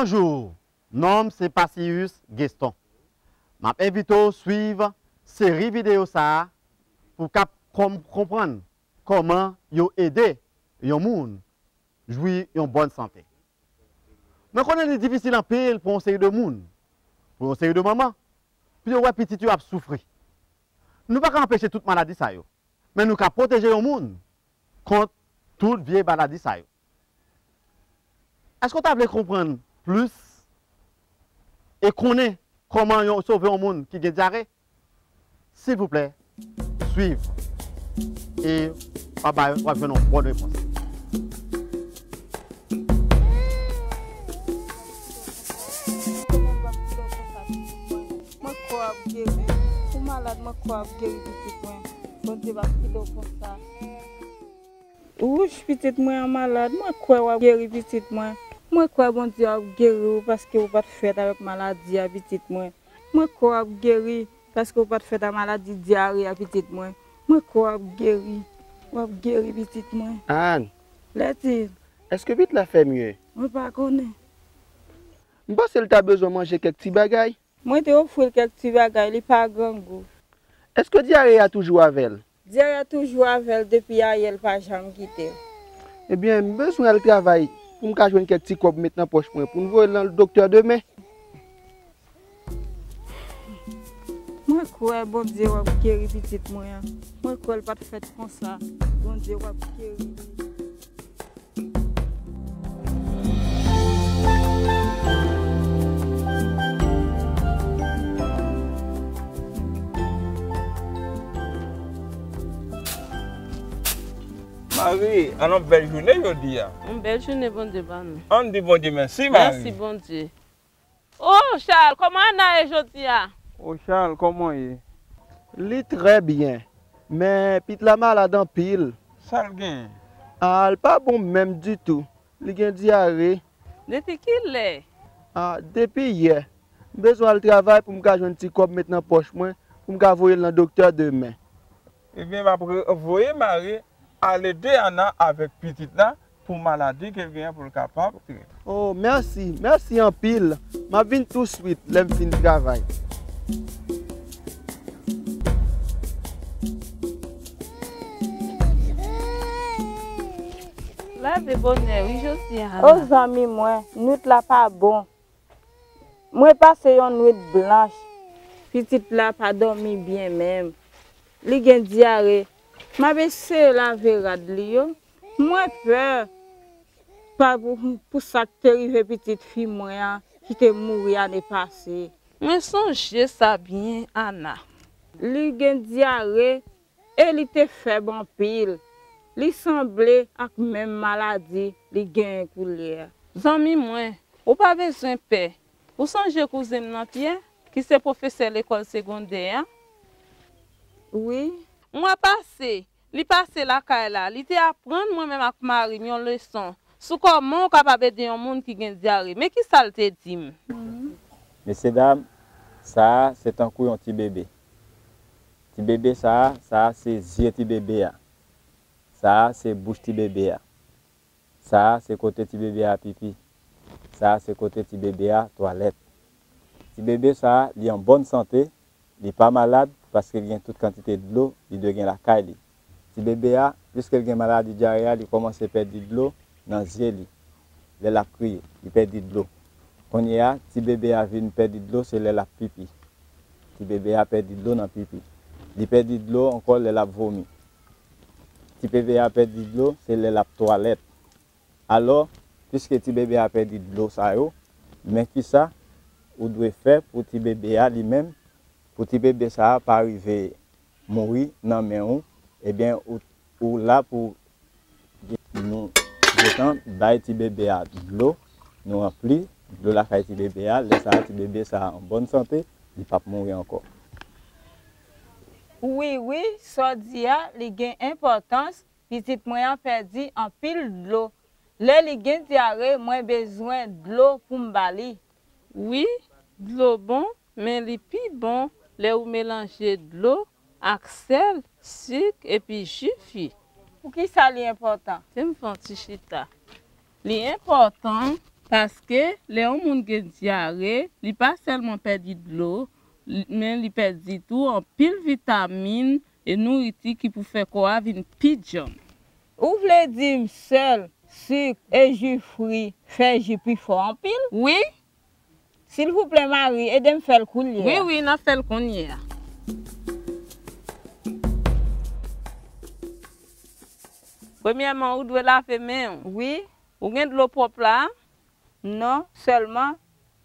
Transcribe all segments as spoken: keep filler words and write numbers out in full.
Bonjou, non m se Pasius Geston. M ap envite w swiv seri videyo sa a pou w kab konprann kòman yo ede yon moun jwi yon bòn sante. Mwen konnen li difisil anpil pou yon seri de moun, pou yon seri de manman, pou yo wè pitit yo ap soufri. Nou pa ka anpeche tout maladi sa yo, men nou ka pwoteje yon moun kont tout vye maladi sa yo. Èske w ta vle konprann plis e konnen kòman yo sove yon moun ki gen dyare? Silvouplè, swiv e w ap bay, w ap jwenn yon bòn repons. Mwen kwè w ap geri. Ou malad, mwen kwè w ap geri pitit mwen. Bondye p ap kite w konsa. Wouch, pitit mwen an malad, mwen kwè w ap geri pitit mwen. Mwen kwè Bondye ap geri w paske ou pa t fèt avèk maladi a pitit mwen. Mwen kwè w ap geri paske ou pa t fèt a maladi dyare a pitit mwen. Mwen kwè w ap geri. W ap geri pitit mwen. Ann. Lètil. Èske pitit la fè mye? Mwen pa konnen. M panse l ta bezwen manje kèk ti bagay. Mwen te ofri l kèk ti bagay, li pa grangou. Èske dyare a toujou avè l? Dyare a toujou avè l depi ayè, l pa janm kite l. Ebyen, m bezwen al travay pou m ka jwenn kèk ti kòb met nan pòch mwen pou n voye l nan doktè demen. Mwen kwè Bondye w ap geri pitit mwen an. Mwen kwè l pa t fèt konsa. Bondye w ap geri li. Mari, an yon bèl jounen jodi a. Yon bèl jounen Bondye ba nou. Ann di Bondye mèsi, Mari. Mèsi Bondye. O Charles, kòman Ana ye jodi a? O Charles, kòman ye? Li trè byen, men pitit la malad anpil. Sa l gen? A, l pa bon menm ditou. Li gen dyare. Depi kilè? A, depi yè. M bezwen al travay pou m ka jwenn ti kòb met nan pòch mwen, pou m ka voye l nan doktè demen. Ebyen, m ap voye Mari al ede Ana avèk pitit la pou maladi ke l genyen pou l kapab trete. O, mèsi, mèsi anpil. M ap vin touswit lè m fin travay. Leve bonè wi jodi a. O zanmi mwen, nwit la pa bon. Mwen pase yon nwit blanch. Pitit la pa dòmi byen menm. Li gen dyare. M ap eseye lave rad li yo. Mwen pè pa pou, pou sa k te rive pitit fi mwen an ki te mouri ane pase. Mwen sonje sa byen, Ana. Li gen dyare e li te fèb anpil. Li sanble ak menm maladi li genyen koulye a. Zanmi mwen, ou pa bezwen pè. Ou sonje kouzen m nan Pyè, ki se pwofesè lekòl segondè a? Wi. Mwa pase, li pase lakay la, li te aprann mwen menm ak mari m yon leson sou kòman w kapab ede yon moun ki gen dyare. Men kisa l te di m. Mesyedam, sa a se tankou yon ti bebe. Ti bebe sa a, sa a se zye ti bebe a. Sa a se bouch ti bebe a. Sa a se kote ti bebe a pipi. Sa a se kote ti bebe a twalèt. Ti bebe sa a, li an bòn sante, li pa malad, paske li gen tout kantite dlo li dwe gen lakay li. Ti bebe a, piske l gen maladi dyare a, li kòmanse pèdi dlo nan zye li. Lè l ap kriye, li pèdi dlo. Kounye a, ti bebe a vin pèdi dlo, se lè l ap pipi. Ti bebe a pèdi dlo nan pipi. Li pèdi dlo ankò lè l ap vomi. Ti bebe a pèdi dlo, se lè l ap twalèt. Alò, piske ti bebe a pèdi dlo sa yo, men kisa ou dwe fè pou ti bebe a li menm, pou ti bebe sa a pa rive mouri nan men ou, ebyen ou, ou la pou nou gentan bay ti bebe a dlo, nou ranpli dlo lakay ti bebe a, lè sa a ti bebe sa a an bòn sante, li p ap mouri ankò. Wi, wi, sa w di a, li gen enpòtans, pitit mwen an pèdi anpil dlo. Lè li gen dyare, mwen bezwen dlo pou m ba li. Wi, dlo bon, men li pi bon lè ou melanje dlo ak sèl, sik epi ji fwi. Poukisa li enpòtan? Kite m fè yon ti chita. Li enpòtan Paske, lè yon moun gen dyare, li pa sèlman pèdi dlo, li, men li pèdi tou anpil vitamin e nouriti ki pou fè kò a vin pi djanm. Ou vle di m sèl sik e ji fri fè ji pi fò anpil? Wi. Silvouplè, Mari, ede m fè l koulye a. Wi, wi, n ap fè l kounye a. Premyèman, ou dwe lave men w. Wi. Ou gen dlo pwòp la? Non, sèlman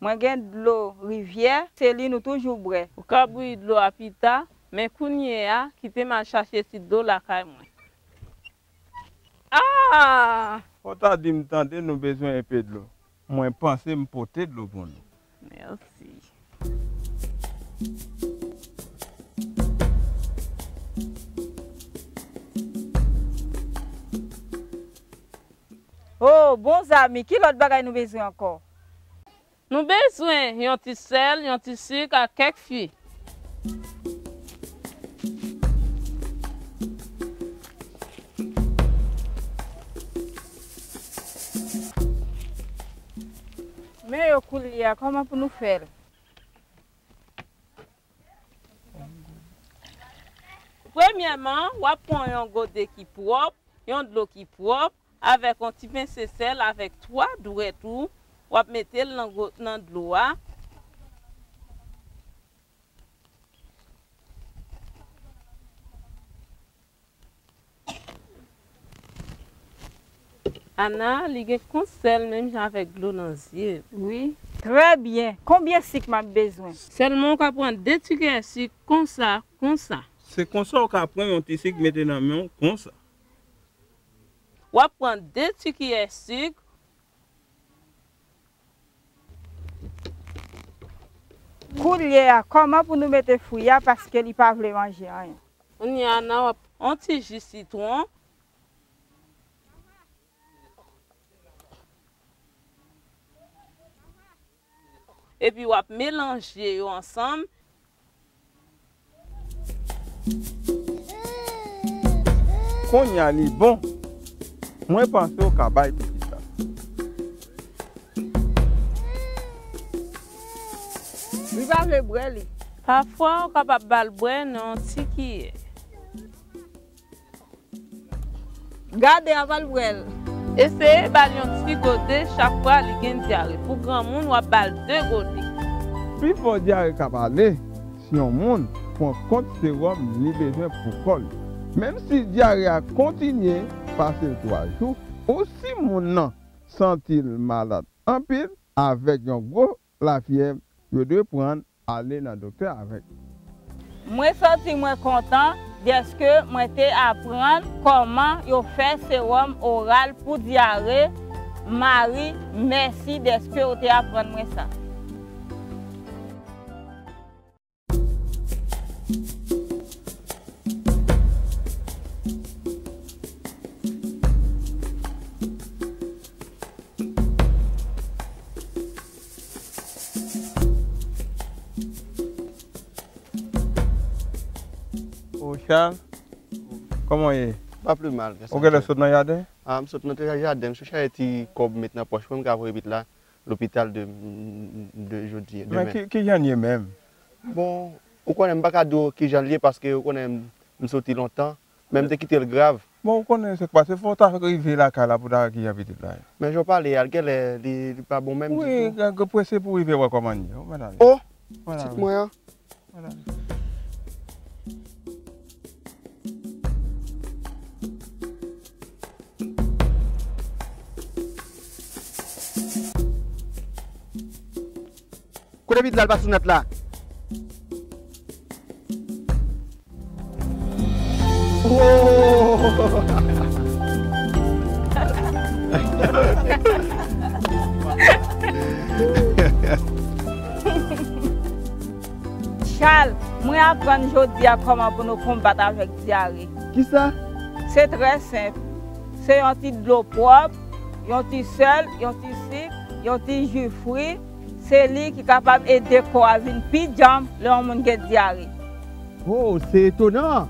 mwen gen dlo rivyè, se li nou toujou bwè. Ou ka bouyi dlo a pita, men kounye a, kite m al chache ti dlo lakay mwen. Ah! Fò w ta di m tande nou bezwen enpe dlo. Mwen panse m pote dlo pou nou. Mèsi. Oh, bon zanmi, ki lòt bagay nou bezwen ankò? Nou bezwen yon ti sèl, yon ti sik ak kèk fwi. Men yo koulye a, kòman pou nou fè l? Premyèman, w ap pran yon gode ki pwòp, yon dlo ki pwòp, avèk yon ti pense sèl, avèk twa dwèt ou, w ap mete l nan go-, nan dlo a. Ana, li gen konsèl menm jan avèk dlo nan zye. Wi. Trè byen. Konbyen sik m ap bezwen? Sèlman ou ka pran de ti kiyè sik konsa, konsa. Se konsa ou ka pran yon ti sik mete nan men w konsa. W ap pran de ti kiyè sik. Koulye a, kòman pou nou mete fwi a paske li pa vle manje anyen? Kounye a, Ana, w ap yon ti ji sitwon. Epi w ap melanje yo ansanm. Kounye a li bon. Mwen panse w ka bay pitit la. Li pa vle bwè li. Pafwa, ou kapab ba l bwè nan yon ti kiyè. Gade, a va l bwè l. Eseye ba l yon ti gode chak fwa li gen dyare. Pou granmoun, w ap ba l de gode. Pifò dyare k ap ale si yon moun pran kont sewòm li bezwen pou kò l. Menm si dyare a kontinye pase twa jou, ou si moun nan santi l malad anpil avèk yon gwo lafyèv, yo dwe pran ale nan doktè avèk. Mwen santi mwen kontan dèske mwen te aprann kòman yo fè sewòm oral pou dyare. Mari, mèsi dèske w te aprann mwen sa. O Chal, kòman w ye? Pa pli mal ke sa. Ou genlè sot nan jaden? A, m sot nan jaden, m sot chache ti kòb met nan pòch mwen, m ka voye pitit la lopital de, de jodi, demen. Men ki, ki jan l ye menm? Bon, ou konnen m pa ka di w ki jan l ye paske ou konnen m, m soti lontan, men m te kite l grav. Bon, ou konnen sa k pase, fò w ta rive lakay la pou w ta wè ki jan pitit la ye. Men jan w pale a, l genlè li, li pa bon menm ditou. Wi, gen, gen prese pou w rive wè kòman l ye. Ou mèt ale. O! Pitit mwen an. Kote pitit la, l pa sou nèt la. Oh! Chal, mwen aprann jodi a kòman pou nou konbat avèk dyare. Kisa? Se trè senp. Se yon ti dlo pwòp, yon ti sèl, yon ti sik, yon ti ji fri. Se li ki kapab ede kò a vin pi djanm lè yon moun gen dyare. Oh, se etonan!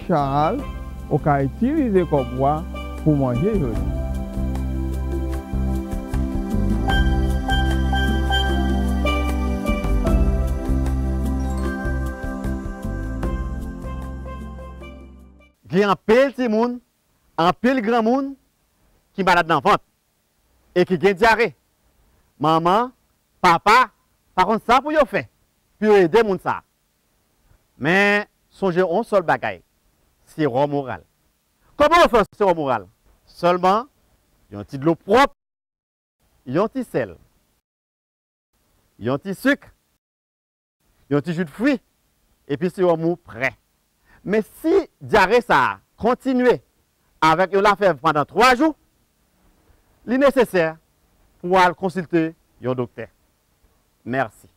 Chal, ou ka itilize kòb ou a pou manje jodi. Gen anpil timoun, anpil granmoun ki malad nan vant e ki gen dyare. Manman, papa pa konn sa pou yo fè pou yo ede moun sa a. Men, sonje yon sèl bagay, sewòm oral. Kòman yo fè sewòm oral? Sèlman yon ti dlo pwòp, yon ti sèl, yon ti sik, yon ti ji de fwi, epi sewòm ou prè. Men si dyare sa a kontinye avèk yon lafèv pandan twa jou, li nesesè pou w al konsilte yon doktè. Mèsi.